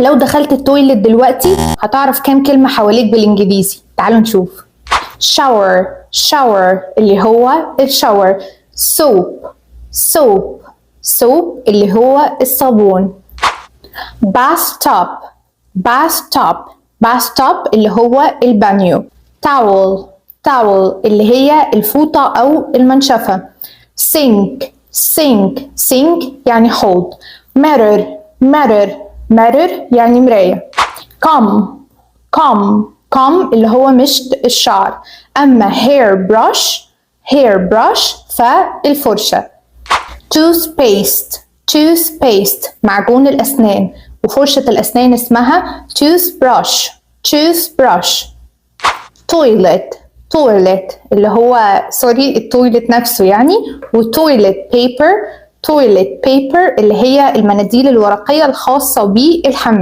لو دخلت ال toilet دلوقتي هتعرف كام كلمة حواليك بالإنجليزي. تعالوا نشوف. shower، shower اللي هو ال shower. soap، soap، soap اللي هو الصابون. bathtub، bathtub، bathtub اللي هو البانيو. towel، towel اللي هي الفوطة أو المنشفة. sink، sink، sink يعني حوض. mirror، mirror، mirror يعني مراية. comb، comb، comb اللي هو مشط الشعر. أما hair brush، hair brush فالفرشة. toothpaste، toothpaste معجون الأسنان، وفرشة الأسنان اسمها toothbrush، toothbrush. toilet، toilet اللي هو sorry ال toilet نفسه يعني. و toilet paper، toilet paper اللي هي المناديل الورقية الخاصة بالحمام.